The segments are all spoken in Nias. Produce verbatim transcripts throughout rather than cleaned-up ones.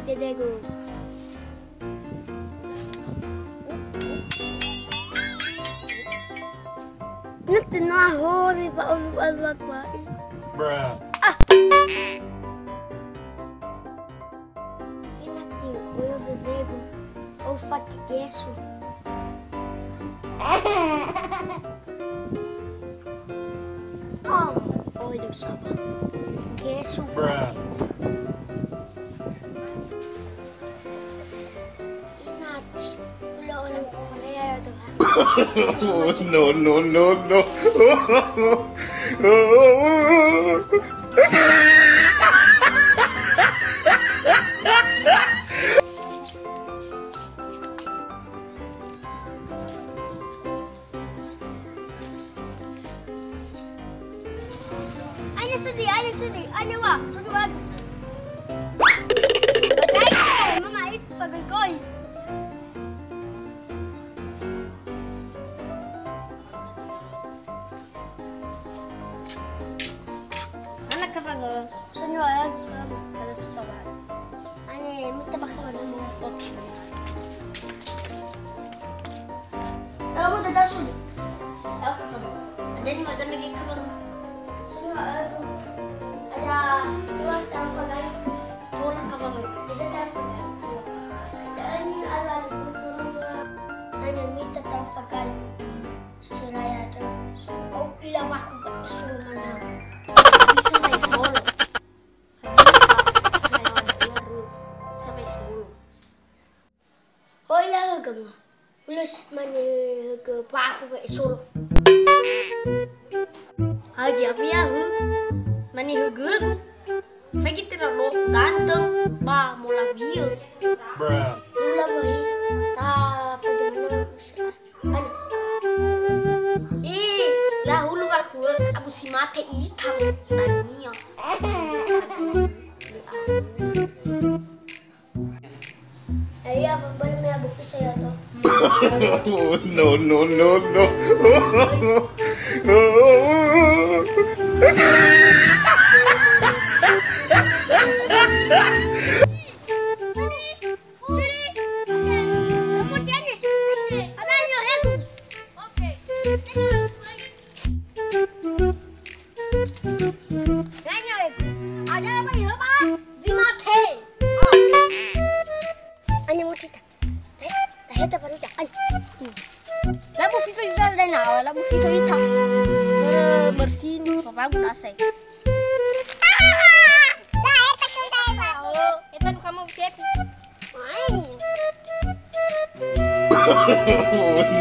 Dedegu. Nanti no ahori ba ulu-ulu aku ai. Bruh. Ah. Inati, uyo bebegu. Au fake gesu. Oh, oh, hidup sabar. Gesu. Bruh. Inati, ulo orang Korea ya, Tuhan. No, no, no, no. Aina sudi, aina sudi, aina wa, sudi wa. Bagai, mama, if, bagai koi. Ana kafango. Sono ya. Ada setoran. Ane, mita bakal ada. Oke. Kalau mau dadah sudah. Ada ni ada lagi kafango. Sono ya. Ada tulang taruh pagai. Tulang kafango. Bisa taruh pagai. Ada ni ada lagi kafango. Ane, mita taruh pagai. Seraya ada. Oh, ila maku gak suruh mana? Bisa main solo. Bisa, bisa main solo. Bisa main solo. Oh, ila gak mah. Ulus mane ke paku gak solo. Haji apa ya, hu? Mane hu gak? Fagi terlalu ganteng, ba mola bieu. Bruh. Lula wai, ta fagi mana? Ani. Eh, lahulu aku, abu si mate ita tania. Eh, iya, boleh main abu fiso ya, toh? No, no, no, no. Sini, sini. Oke. Nomor tiga nih. Sini. Ada yang heku. Oke. Sini. Nanya, eh, ada apa ya, Pak? Zimate. Oh. Ani mau cerita. Teh, teh, teh, baru dah. Ani. Labu fiso ita dai na, labu fiso ita. Ber-, bersin, apa guna saya? Ah, dah, eta ku saya, Pak. Oh, eta nu kamu, Chef.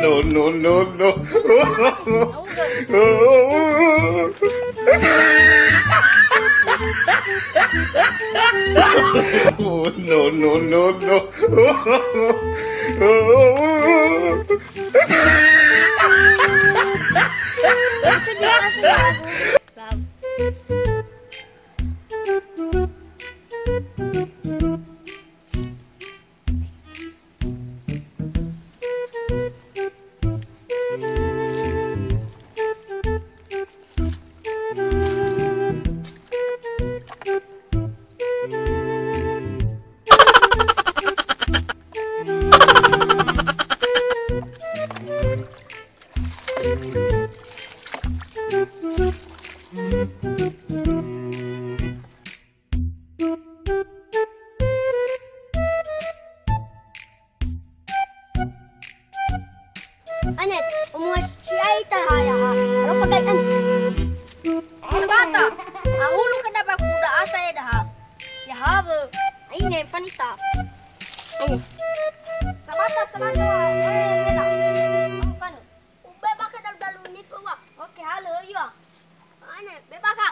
No, no, no, no. No, no, no, no. Langsung dikasih lagu. Anet, omuas siai taha ya ha. Aro pagai an. Sabata, ahulu kada ba kuda asa edaha. Ya hawe. Aine fanita. Aine. Sabata, sabata. Eh, bela. Kamu fanu. Ube bakal dalu-dalu ini, Pak. Oke, halo, iya. Ane, bebaka.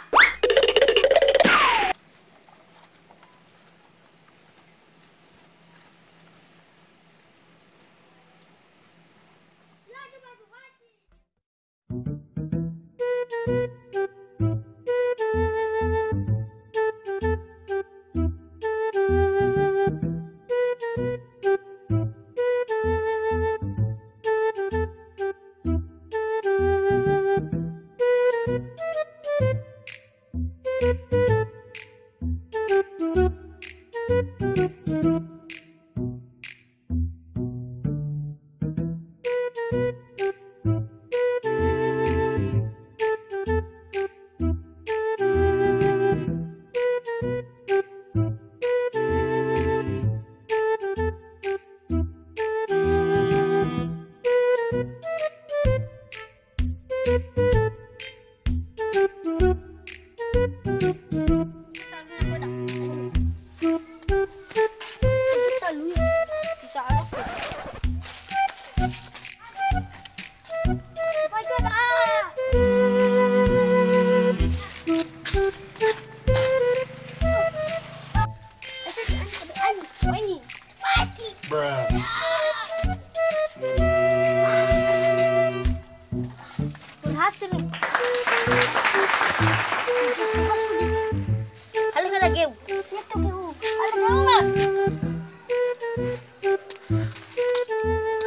Itu ke u. Ada ke uma.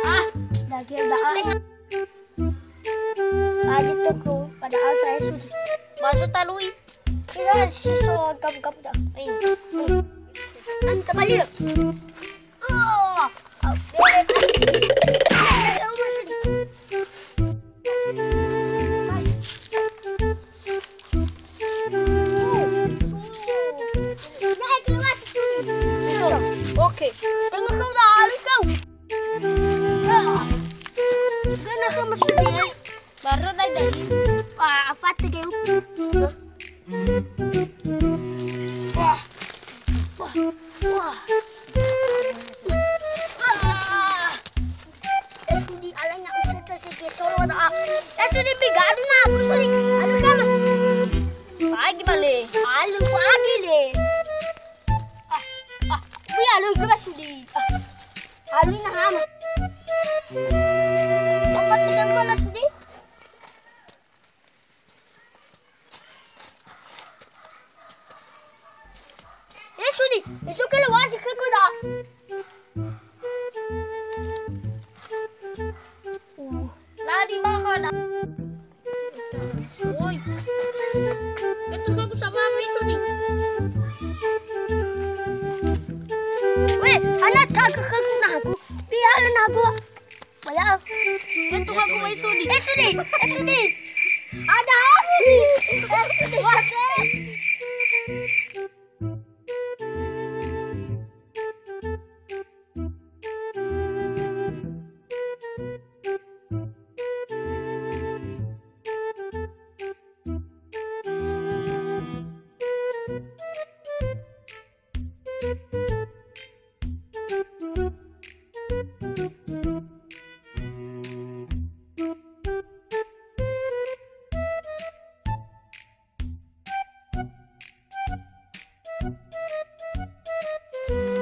Ah, dah ke dah. Ada tu ku pada asa ya sudah. Masuk talui. Kita siswa gabu-gabu dah. Ayo. Kan terbalik. Oh, oh, bebek. Ada, ada, ada, ada. Oke. Tengah kau dah hari kau. Kena ke masuk dia. Baru dai dai. Ah, apa tu dia? Wah. Wah. Wah. Ah. Eh, Sudi, alai na usetra sege solo da. Eh, Sudi, biga adu na aku, Sudi. Adu kama. Pagi bale. Alu pagi le. Ah, ah, wih, alu juga, Sudi. Ah, alu na hama. Apa tidak mana, Sudi? Eh, Sudi, eh, so ke lewat sih ke kuda. Uh, lari bahan. Woi. Itu aku sama apa itu nih? Weh, anak tak ke aku. Pihak aku. Wala. Itu aku mai Sudi. Eh, Sudi. Eh, Sudi. Ada apa nih? Eh, Sudi. Wate.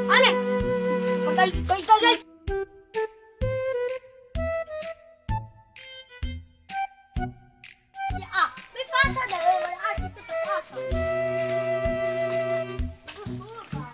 Ale. Gai, gai, gai, gai. Ya, ah, me fasa da, eh, wala asi tu fasa. Itu suka.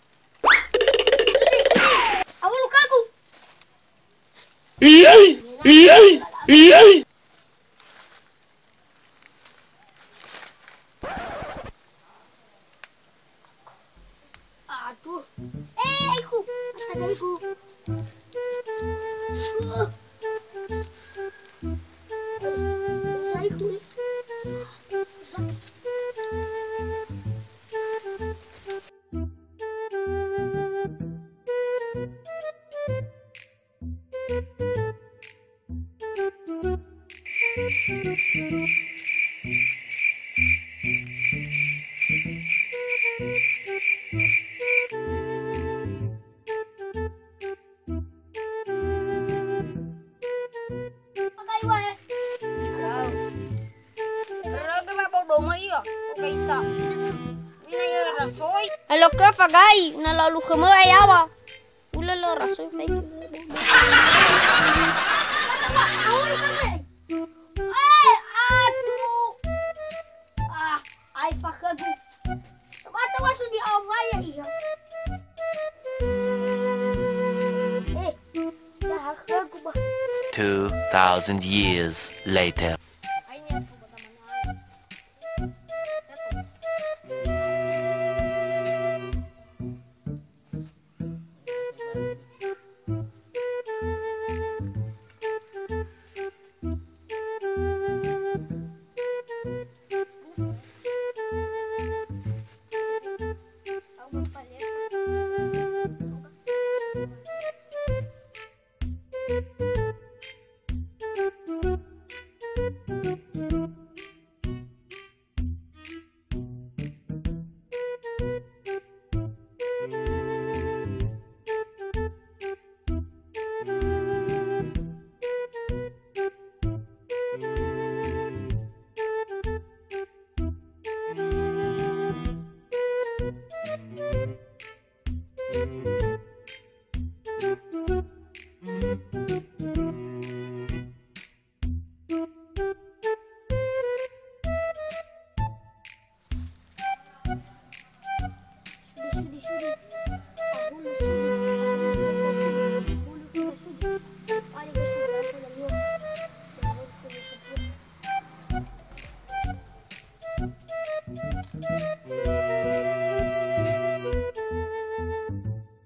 Sudi, Sudi. Awa lukaku. Iyai, iyai, iyai. Aduh. Eh, aiku. Mata aiku. Aduh. Aiku. Pakai wae. Raga ba bau doma ia, oke isa. Ina ia rasoi. Elo ke fagai, na lalu khömö ai awa. Ulala rasoi fai. Eh, aduh. Ah, ai fakhögu. Coba tahu Awai ya iya. Eh, ya hakhögu ba. Two thousand years later.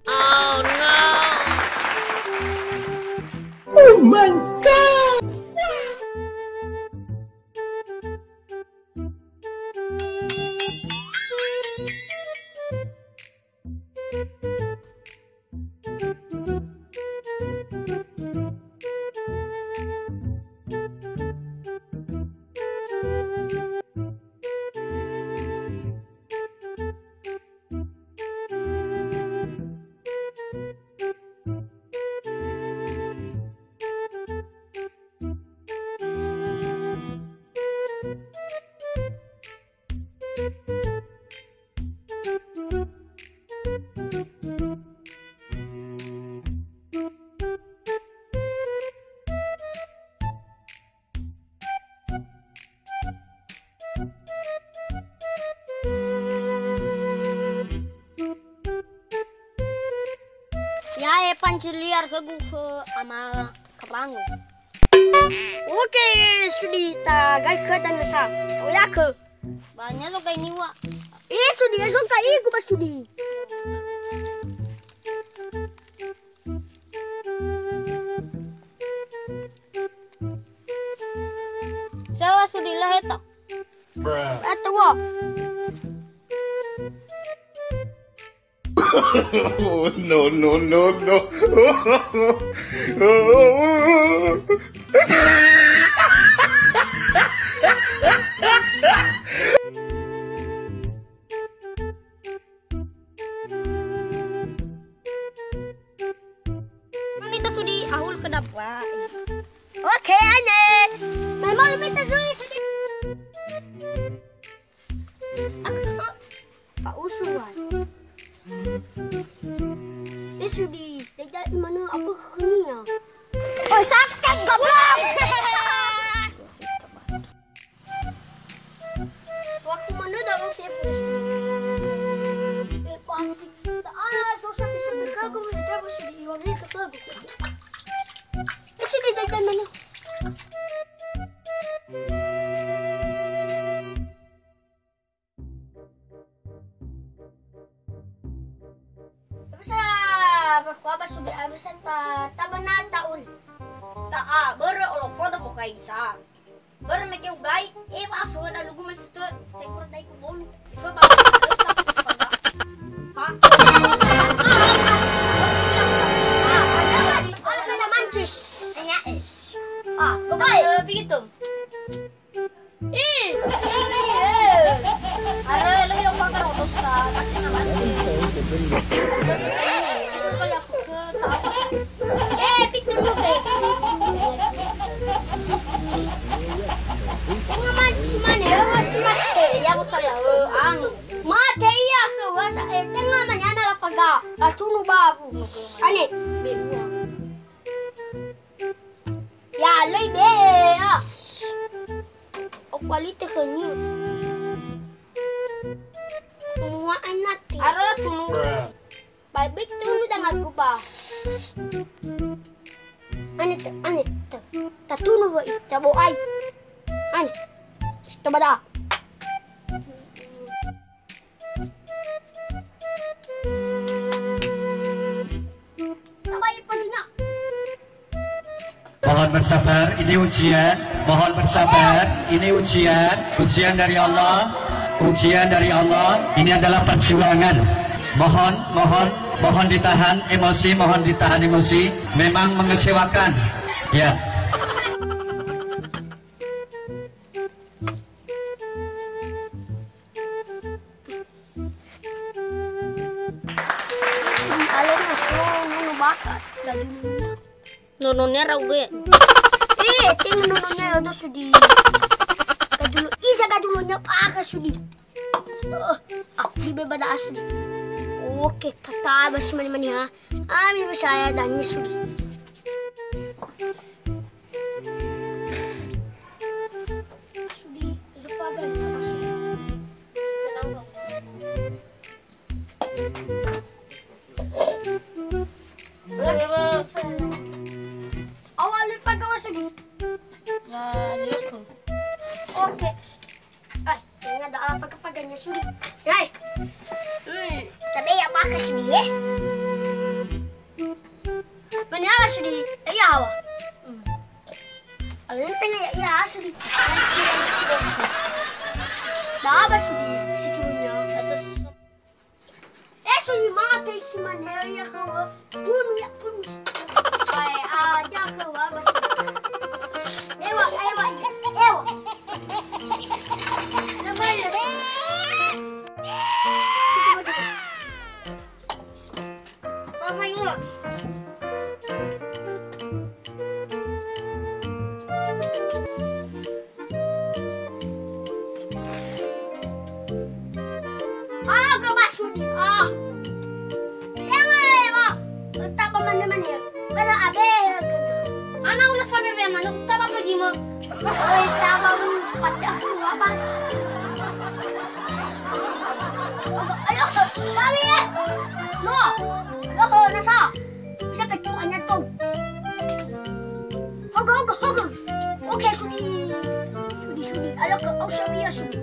Oh no! Oh my God! Ya'e panciliar khögu khö Ama Karango. Oke, sudi tagai khö danasa. Oya khö. Banyak lo kai niwa. Eh, sudi, eh, so kai ku ba sudi. Sewa sudi laheta. Bruh. Eto wo. Oh, no, no, no, no. Mita sudi ahul ke dapat. Oke, ane. Memang mita sudi, sudi. Aku, Pak Usman. Eh, sudi, tidak mana apa kenia. Oh, sakit goblok. Waktu mana dah oke, F S B. Eh, pasti. Tak ada, susah bisa bergabung, kita masih diiwani ke lagu. Eh, sudi, jajan mana? Bisa, apa sudi, bisa ta, ta bana ta uli. Ta a, börö olofodo mokaisa. Börö mekeu gai, e wa aföda lugu me futö, te kura dai ku bolu. Ifö ba. Ha? Ada mancis. Enya. Ah, pokoknya begitu. Ih, ini, eh. Are, lo, lo, pakar dosa, tapi nggak mati. Eh, fitu lu, eh. Tenga manci mana ya, masih mati. Ya, usah ya, eh, angin. Mati iya ke, wasa, eh, tenga mana ana lapaga. Atunu babu. Ane. Be, uang. Ya, lei be, ya. O kualite khönia. Mua aina te. Ai betul udah ngaku ba. Ane te, ane te. Tatunu wa ita bo ai. Ane. Coba dah. Coba ipadinya. Mohon bersabar, ini ujian. Mohon bersabar, ini ujian. Ujian dari Allah. Ujian dari Allah. Ini adalah perjuangan. Mohon, mohon, mohon ditahan emosi, mohon ditahan emosi. Memang mengecewakan. Ya. Alona so nono bakha, gadununia. Nononia rau ge. Eh, tenga nononia yodo sudi. Gadulu, isa gadununia bakha sudi. Oh, aku di bebada asudi. Oke, tata basi mani-mani ha. Ami bisa ya danya sudi. Sudi, Zulfa, apa sudi? Tenang dong. Awa lupa gawa sudi. Ya, dia tuh. Oke. Ai, tenga ada apa kepagangnya sudi. Hai. Hmm, tapi ya bakha sudi ya. Mani ala sudi, ya hawa. Hmm. Alena tenga ya, ya sudi. Da ba sudi, sicunya. Eh, sudi mate si mane ya kawa. Bunuh ya, bunuh. Bae aja kawa ba sudi. Ewa, ewa, ewa. Namanya sudi. Mama, ini. Ah, ke masudi. Ah. Jangan, Pak. Tetap mane-mane. Mana abe ya, kena. Ana ulas fabe be manuk, tak apa lagi, Mak. Oi, taba lu, pati aku apa? Aduh, kami ya. No. Lo, nasa. Bisa petu hanya tu. Hogo, hogo, hogo. Oke, sudi. Sudi, sudi. Ayo ke, au siap ya, sudi.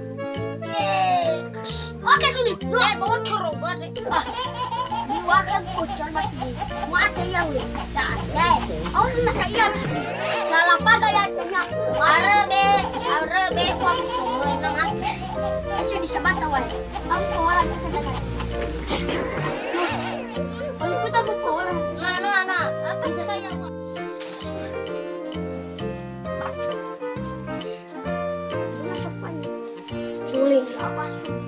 Yeay. Oke, sudi. No. Eh, bocor, obat. Ah. Ni wakil bocor, Mas, ni. Mate ya, weh. Dah, deh. Au ni masa iya, Mas, ni. Lalapaga ya, tanya. Arebe, arebe, wah, semua nang ate. Eh, sudah sabat, wah. Au koala kita dengar. Kalau kita berkoala. Nah, nah, nah. Apa saya, wah? Sudah siapa ini? Suling, apa suling?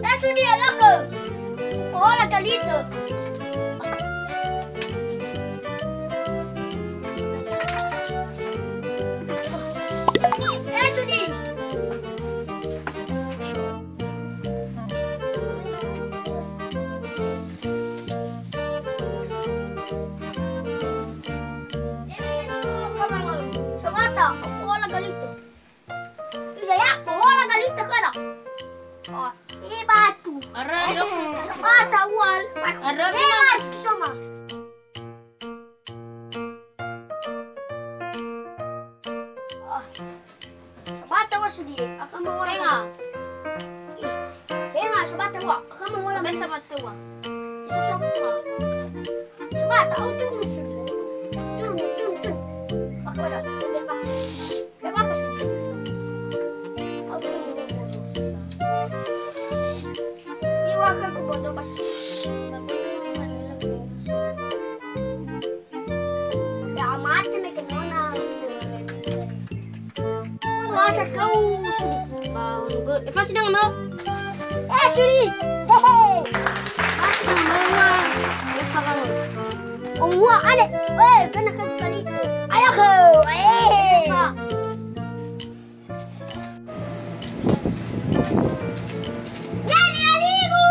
Langsung dia loko. Oh, la galito. Langsung dia. Sabata, aku ola galito. Iya ya, aku ola galito kada. Oh, ini batu. Ara, yuk. Sabata ual. Ara, eh, batu sama. Ah, sabata wa sudi, aka mau tenga. Ih, tenga sabata wa, aka mau la. Be sabata wa. Isu sabata. Sabata, au tu musu. Tu, tu, tu. Aka wa, be pa. Be pa ka sudi. Au tu musu. Iwa ka ku bodo pas. Ya, mate me ke nona. Masa kau sudi. Ba, lu ke, eh, pasti dang mau. Eh, sudi. Hehe. Pasti dang mau, wah. Lupa kamu. Oh, wah, ane. Eh, kena ke kali. Ayo ke. Eh. Nani aligu?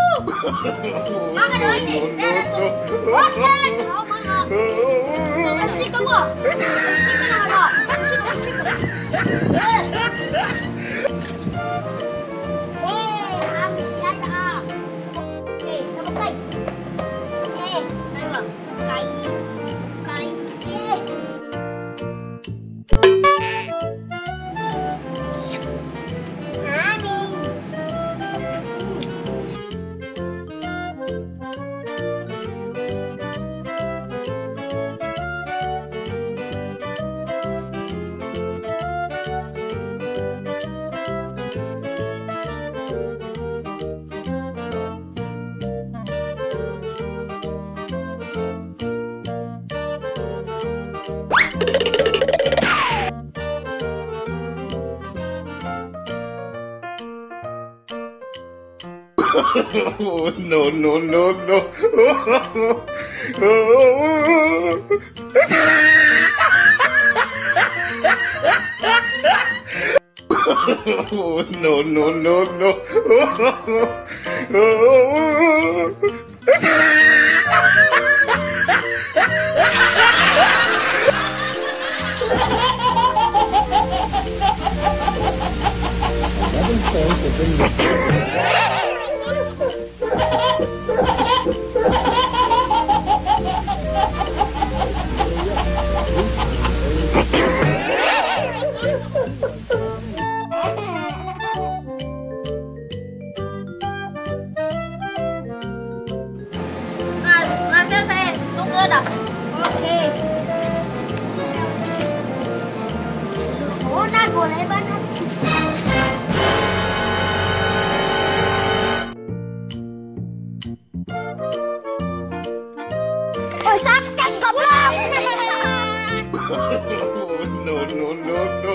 Maka doa ini, darah tu. Oke, oh, mama. Bersih kamu. Bersih kamu, bersih kamu, bersih kamu. No, no, no, no. No, no, no, no. Nah, Marcel, saya tunggu dah. Oke. Zona boleh banget. Oh, santai, goblok. No, no, no, no.